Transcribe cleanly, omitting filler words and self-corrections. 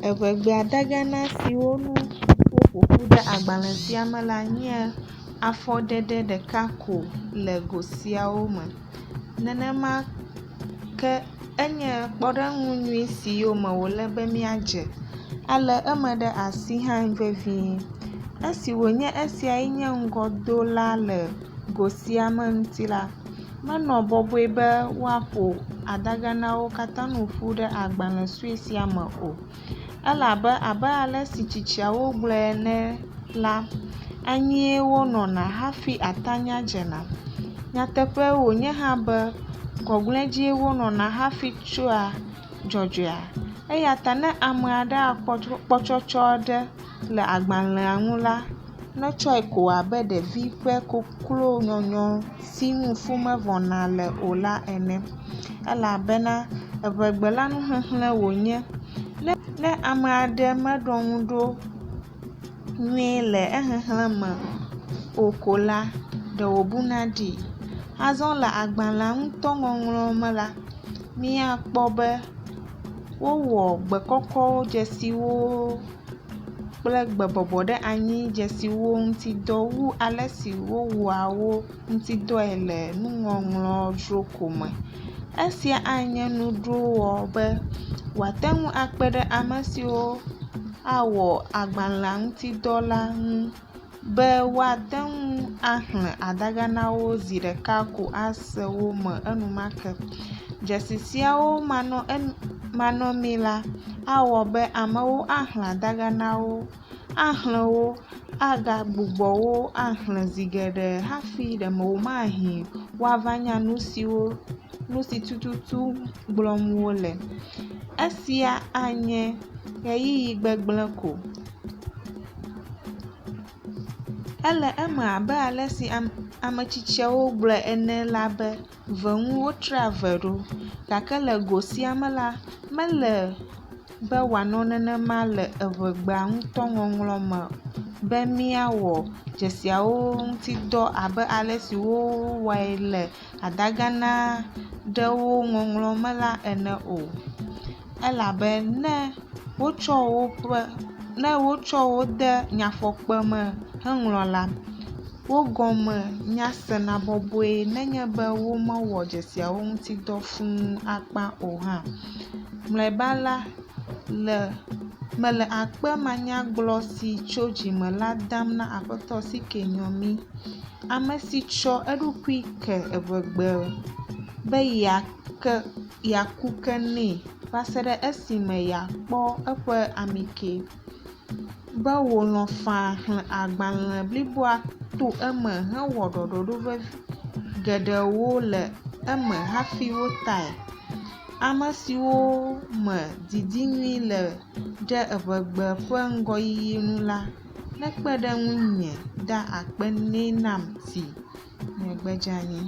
Eʋegbe adagana siwo nu woƒo ƒu ɖe agbalẽ sia me la nye afɔɖeɖe ɖeka ko le go siawo me. Nenema ke enye kpɔɖeŋu nyui si yome wòle be míadze alé eme ɖe asi hã vevie. Esi wònye esiae nye ŋgɔdola le go sia me ŋuti la, menɔ bɔbɔe be woaƒo adaganawo katã nu ƒu ɖe agbalẽ sue sia me o. Elabe abe ale si tsitsiawo gblɔe ene la, anyie wonɔna hafi atanya dzena. Nyateƒe wònye hã be gɔglɔ̃e dzie wonɔna hafi tsoa dzɔdzɔea. Eya ta ne ame aɖe akpɔ kpɔtsɔtsɔ aɖe le agbalẽa ŋu la, netsɔe ko abe ɖevi ƒe koklonyɔnyɔ si ŋu fu mevɔna le o la ene. Elabena Eʋegbe la nuxexlẽ wònye. Ne ame aɖe meɖɔ ŋu ɖo nyuie le exexlẽ me o ko la, ɖe wòbuna ɖi. Azɔ le agbalẽa ŋutɔ ŋɔŋlɔ me la, míakpɔ be wowɔ gbekɔkɔ dzesiwo kple gbebɔbɔ ɖe anyi dzesiwo ŋuti dɔ wu ale si wowɔa wo ŋuti dɔe le nuŋɔŋlɔ dzro ko me. Esia anye nuɖowɔ be wòate ŋu akpe ɖe ame siwo awɔ agbalẽa ŋuti dɔ la ŋu be woate ŋu axlẽ adaganawo zi ɖeka ko ase wo me enumake. Dzesi siawo manɔ manɔmee la, awɔ be amewo axlẽ adaganawo, axlẽ wo, agagbugbɔ wo axlẽ zi geɖe hafi ɖewomahi woava nya nu siwo nu si tututu gblɔm wole. Esia anye ɣeyiɣi gbegblẽ ko. Ele eme abe ale si ame tsitsiawo gblɔe ene la be ve ŋu wotrea ve ɖo gake le go sia me la, mele be wòanɔ nenema le Eʋegbea ŋutɔ ŋɔŋlɔ me be míawɔ dzesiawo ŋuti dɔ abe ale si wowɔe le adagana ɖewo ŋɔŋlɔ me la ene o. Elabe ne wotsɔ woƒe ne wotsɔ wo de nyafɔkpe me heŋlɔ la, wo gɔme nya sena bɔbɔe nenye be womewɔ dzesiawo ŋuti dɔ fũu akpa o hã. Mlɔeba la, le mele akpe manyagblɔ si tso dzime la dam na Aƒetɔ CK Nyomi, ame si tsɔ eɖokui ke Eʋegbe be yeake yeaku ke nɛ va se ɖe esime yeakpɔ eƒe amikɛ be wòlɔ̃ faa xlẽ agbalẽ bliboa to eme hewɔ ɖɔɖɔɖo vevi geɖewo le eme hafi wotae. Ame siwo me didi nyui le ɖe Eʋegbe ƒe ŋgɔyiyi ŋu la nekpe ɖe ŋunye da akpe nɛ nam zi nye gbedze anyi.